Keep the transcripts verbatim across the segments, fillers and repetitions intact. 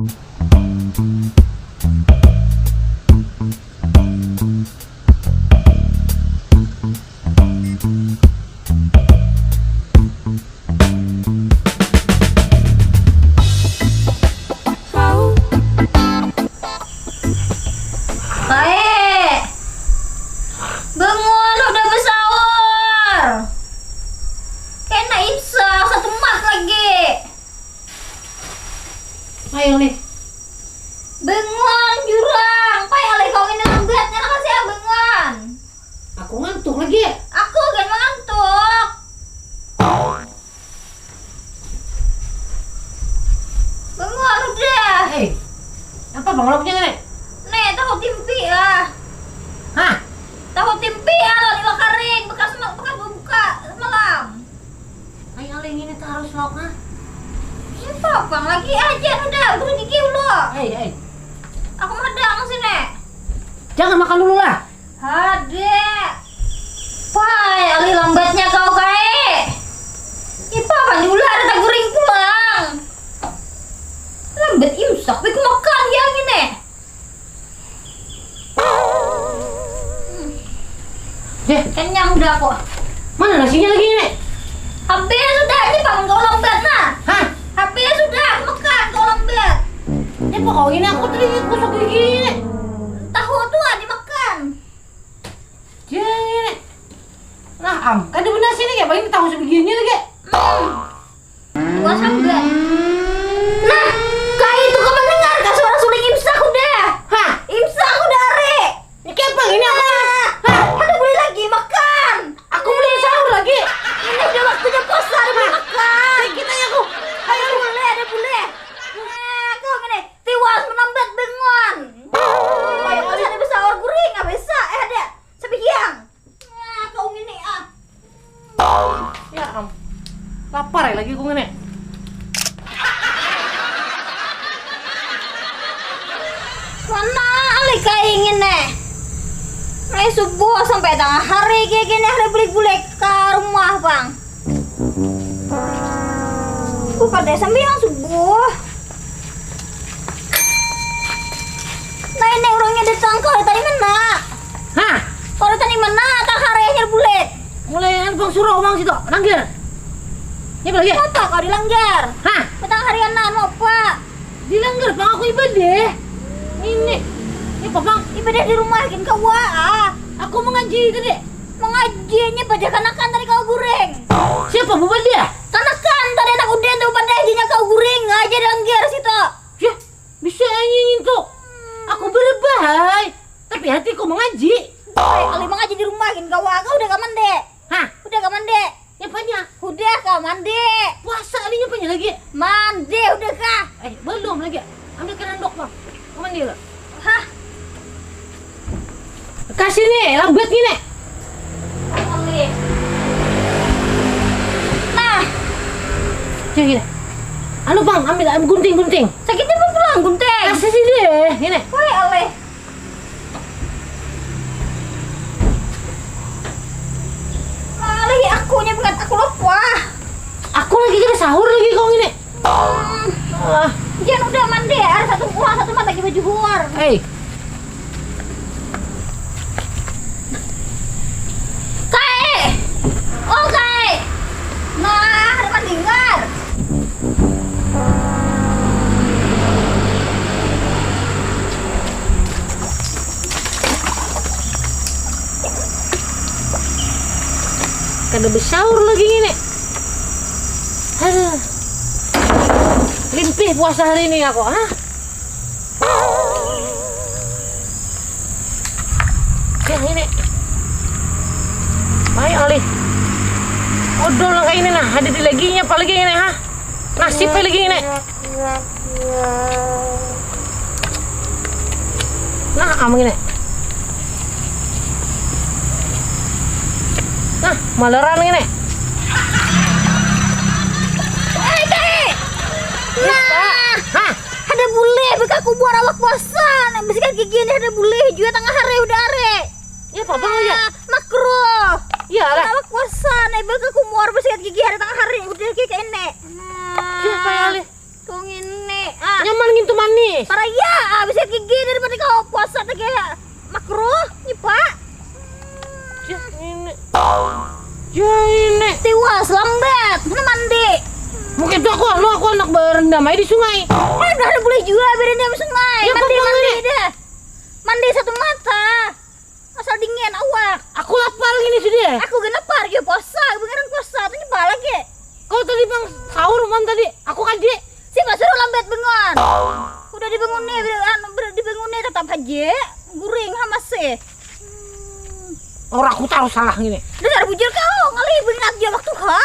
Baik. Bangun, udah bersahur. Kena imsak satu mat lagi. Ayo nih. Bangun jurang. Payah lagi kau ini lambatnya lah kasih bangun. Aku ngantuk lagi. Aku kan mengantuk. Bangun udah. Hei, apa bang lauknya nih? Nih, tahu timpi ah. Hah? Tahu timpi ah, lo di kering bekas bekas buka semalam. Ayo, aling ini terus lauk nah. Siapa bang lagi aja udah beri gigi lo. Hei, hei. Aku madang sini. Jangan makan dulu lah. Hade. Pai, alih lambatnya kau kae. Ipa kan diulah ada taguring pulang. Lambat imsak, tapi ku makan ya gini. Deh, kenyang udah aku. Mana nasinya lagi ini? Habis sudah ini bangun kau lambat nah. Hah? Habis sudah makan kau lambat. Ini pokoknya aku tadi kusuk gigi. Tahu tuh ada makan. Jene. Nah, am, kada benar sini kayak paling tahu sebegini lagi. Puas aku gak? Nah, kayak itu kau mendengar kah suara suling imsak udah? Hah? Imsak udah, Ari. Ini kayak apa ini apa? Hah? Ada boleh lagi makan. Aku belum sahur lagi. Ini udah waktunya puasa, ada boleh makan. Sedikit aja aku. Ada boleh, ada boleh. Nah, kau gini. Tiwas menambat bengon. Ayo, ada besaur guring, apa bisa? Eh, ada. Sebihiang. Nah, kau gini ah. Ya am. Lapar ya lagi aku gini. Mana alih kaingin nih. Mulai subuh sampai tengah hari kayak gini ada bulik-bulik ke rumah bang. Bukan deh sambil subuh. Nah ini orangnya datang kau dari mana? Hah? Kau dari mana? Tak hari akhir bulik. Mulai anu bang suruh bang situ, langgar. Ini apa lagi? Apa kau dilanggar? Hah? Petang hari anak anu apa? Dilanggar bang aku ibadah. Ini, ini apa bang? Ibadah di rumah gin kawa ah. Aku mengaji tadi. Mengajinya pada kanakan tadi kau goreng. Siapa bubadah? Kanakan tadi anak udah tuh pada ajinya kau goreng aja dilanggar situ. Yah, bisa aja nyentuh. Aku berebah hai. Tapi hatiku mengaji. Hai, kalau mengaji di rumah gin kawa kau udah kaman deh. Hah? Udah kaman deh. Nyapanya? Udah kah mandi? Puasa ni nyapanya lagi? Mandi udah kah? Eh, belum lagi. Ambil kerandok bang. Kau mandi lah. Hah? Kasih nih, lambat gini. Ambil. Nah. Cek gini. Anu bang, ambil, ambil gunting, gunting. Sakitnya apa pulang gunting? Kasih sini, gini. Woi, alih. Malih aku nya bangat aku lupa. Aku lagi kada sahur lagi kau ini. Hmm. Ah. Jangan udah mandi, ada satu uang satu mata lagi baju huar. Hei. Kae. Oh, kae. Nah, ada mandengar. Kada besaur lagi ini. Aduh. Limpih puasa hari ini aku, ha? Yang ini. Ayo alih. Odol kayak ini nah, ada di lagi nya apa lagi ini, ha? Nasib lagi ini. Nah, am gini. Nah, maleran gini. Eh, Kai. Nah, hah? Ada bule bekaku buat awak puasa. Nah, bisikat gigi ini ada bule juga tengah hari udah hari. Ya apa bang ya? Makro. Ya lah. Awak puasa, nah bekaku muar bisikat gigi hari tengah hari udah kayak ini. Siapa ya lih? Kau ngini ah. Nyaman gitu mani Paraya, ah, bisa gigi daripada kau puasa teh kayak makruh, nyepa. Cah ini. Cah ini. Tiwas, lambat. Mana mandi? Mungkin tuh aku, anu, aku anak berendam aja di sungai. Eh, udah, udah boleh juga berendam di sungai. Ya, mandi, apa mandi ini? Dah. Mandi satu mata. Asal dingin awak. Aku lapar gini sudah. Aku gak lapar, ya puasa, beneran puasa. Tanya balik ya. Kau tadi bang sahur man tadi, aku kaji. Si Pak suruh lambat bangun. Udah dibangun nih, ber- anu, ber- dibangun nih tetap aja. Guring ha masih. Orang aku taruh salah gini. Dasar bujur kau, ngalih banget aja waktu ha.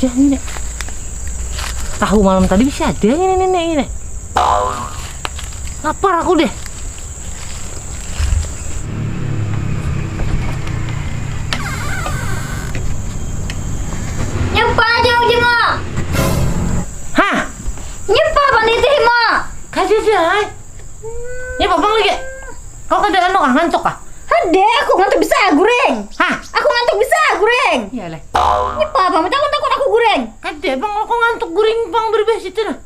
Cah ini. Tahu malam tadi bisa ada ini nenek ini. Lapar aku deh. Nyapa aja ujung lo. Hah? Nyapa panitih mo. Kasih sih, hai. Ini apa lagi? Kau kada anu kah, ngantuk kah? Hade, aku ngantuk bisa guring. Hah? Aku ngantuk bisa guring. Iya leh. Ini apa, apa? Takut takut aku guring. Kada bang, aku ngantuk guring bang berbes itu nah.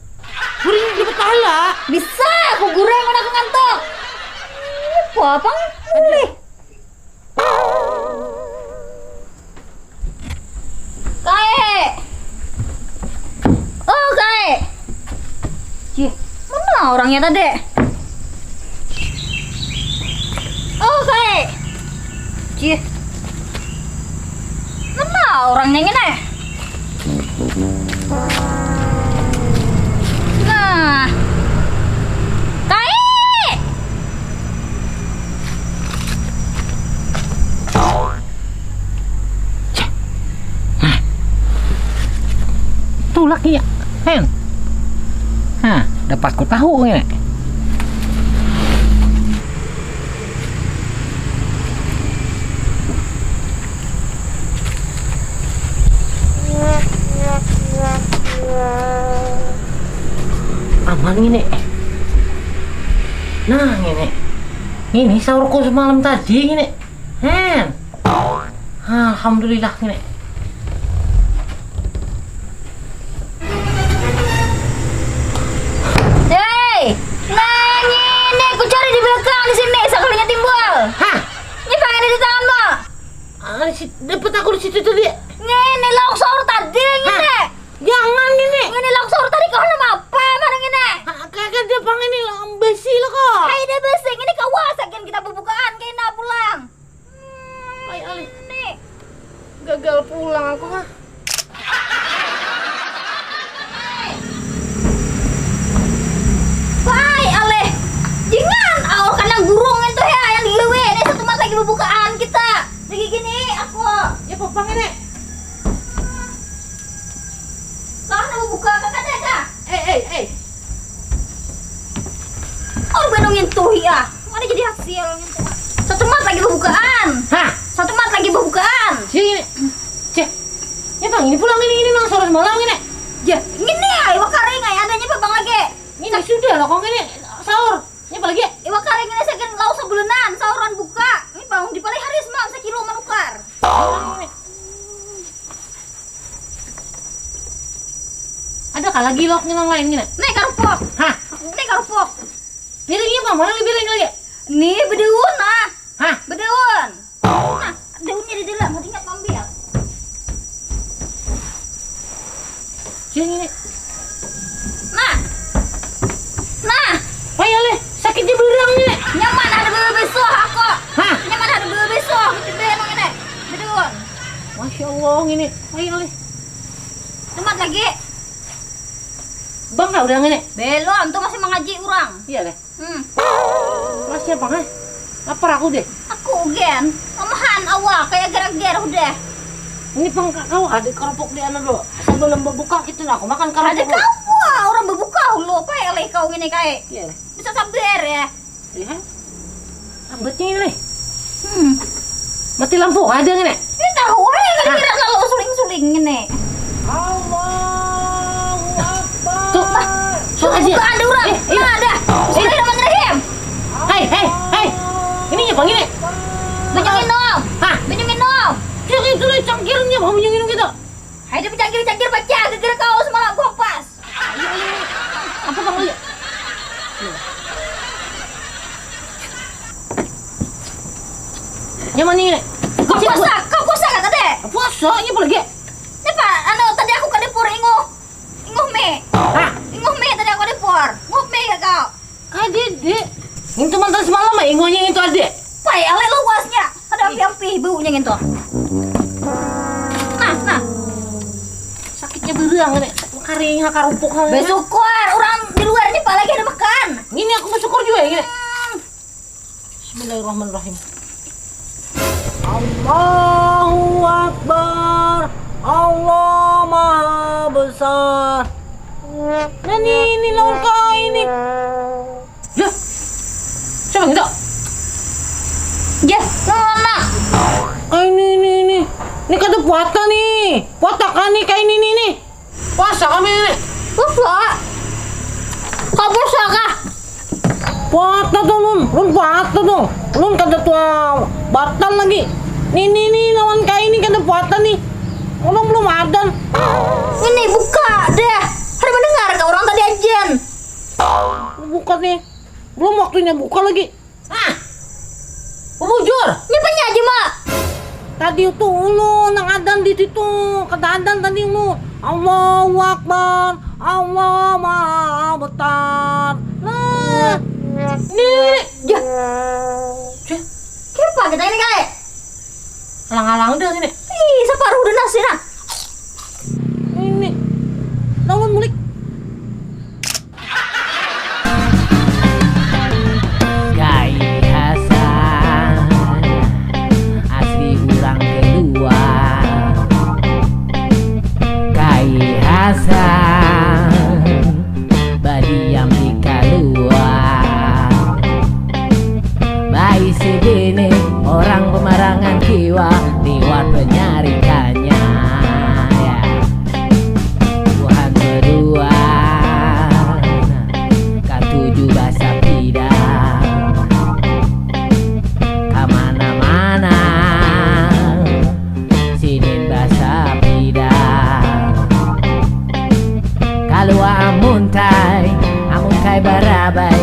Guring di kepala. Bisa aku guring, aku ngantuk. Ini apa, apa? Ulih. Kae. Oh, kae. Cih, mana orangnya tadi? Oh, kae. Cih. Mana orangnya ini? Nah. Kae. Nah. Tulak iya. Hen. Nah, dapat ku tahu ini. Aman ini. Nah, ini. Ini sahurku semalam tadi ini. Hen. Alhamdulillah ini. Hei, nah ini ku cari di belakang di sini, sekalinya timbul. Hah? Ini pengen di tangan mo. Ah, di sit- dapat aku di situ tadi. Ini longsor tadi ini. Jangan ini. Ini longsor tadi kau nama apa mana ini? Ah, kagak dia bang ini lo besi lo kok. Hai deh besi, ini kawas agen kita bubukaan kena pulang. Hai alih. Nih. Gagal pulang aku mah. Hai alih. Jangan aur kandang burung itu ya yang digawe. Ini satu mata lagi bubukaan kita. Lagi gini aku. Ya popang ini. Kah nang buka kakak teh kah? Eh eh eh. Oh benung nyentuh ya. Mana jadi hasil nyentuh. Satu mat lagi bubukaan. Hah? Satu mat lagi bubukaan. Si ceh. Ya bang ini pulang ini ini nang sore semalam ini. Ya, ini ayo karing ayo adanya babang lagi. Ini sudah lah kok ini sahur. Ini apa lagi? Iwak karing ini saking lauk sebulanan, sahuran buka. Ini bangun di palih hari semalam sakilo manukar. Ada kah lagi lauk nang lain gini? Nih karupuk. Hah? Nih karupuk. Piringnya apa? Mana piring lagi? Nih bedaun ah. Hah? Bedaun. Nah, daunnya di dalam, mau ingat ambil. Sini. Nah. Nah. Ayo leh, sakit di belakang nih. Nyaman ada bebe besoh aku. Hah? Nyaman ada bebe besoh gitu be emang ini. Bedaun. Masya Allah ini. Ayo leh. Tempat lagi. Bang dah udah ini. Belum, tuh masih mengaji orang. Iya leh. Hmm. Mas siapa kan? Lapar aku deh. Aku gen. Lamahan awak kayak gerak-gerak udah. Ini pang kau ada kerupuk di anu dulu. Sebelum berbuka gitu nah, aku makan kerupuk. Ada kau orang berbuka lo, apa ya leh kau ini kayak? Iya. Bisa sabar ya. Iya. Abetnya ini leh. Hmm. Mati lampu ada nggak? Ini tahu aja kan kira kalau suling-suling ini. Allahu Akbar. Tuh, nah, tuh aja. Buka ada orang. Eh, iya. Nah, ada. Bismillahirrahmanirrahim. Hai, hai, hai. Ini apa ini? Banyak minum. Hah? Banyak minum. Yang itu leh cangkirnya mau minum gitu. Ayo, deh, cangkir-cangkir baca, geger kau semalam kompas. Apa bang ayo? Nyaman nih. Kau puasa, kau puasa kan tadi? Puasa, iya apa lagi? Apa? Anu, tadi aku ke dapur inguh, inguh mie. Hah? Inguh mie tadi aku ke dapur. Inguh mie gak kau? Kadede. Itu mantan semalam ya, inguhnya itu ade. Pai, alai luasnya. Ada api-api baunya gitu. Nah, nah. Sakitnya berang nih. Kering, karupuk. Bersyukur, orang di luar ini apalagi ada makan. Ini aku bersyukur juga ya. Bismillahirrahmanirrahim. Allahu Akbar. Allah Maha Besar. Nah, ini, ini lawan kai ini. Ya. Siapa gitu? Ya, lawan nak. Kai ini, ini, ini. Ini kada puasa nih. Puasa kan nih, kai ini, ini, ini. Puasa kami ini. Puasa. Kau puasa kah? Puasa tuh, Lun. Lun puasa tuh. Lun kada tua batal lagi. Nih, nih, nih, lawan kai ini kada puasa nih. Orang belum adan. Ini buka deh. Ada mendengar ke orang tadi ajen. Buka nih. Belum waktunya buka lagi. Ah. Bujur. Nyapanya aja, Mak? Tadi tuh ulun nang adan di situ. Kada adan tadi ulun. Allahu Akbar. Allah Maha Besar. Nah. Nih. Ya. Cih. Kenapa kita ini, Kai? Alang-alang dah sini. Ih, separuh udah nasi nah. Ini. Lawan mulik. Kai Hasan, asli urang Kelua. Kai Hasan, badiam di Kalua. Baisi bini orang pemarangan kiwa, liwat penyarikannya, ya. Buhan bedua, katuju basapida kamana-mana, sidin basapida. Kalua amun kai, amun kai barabai,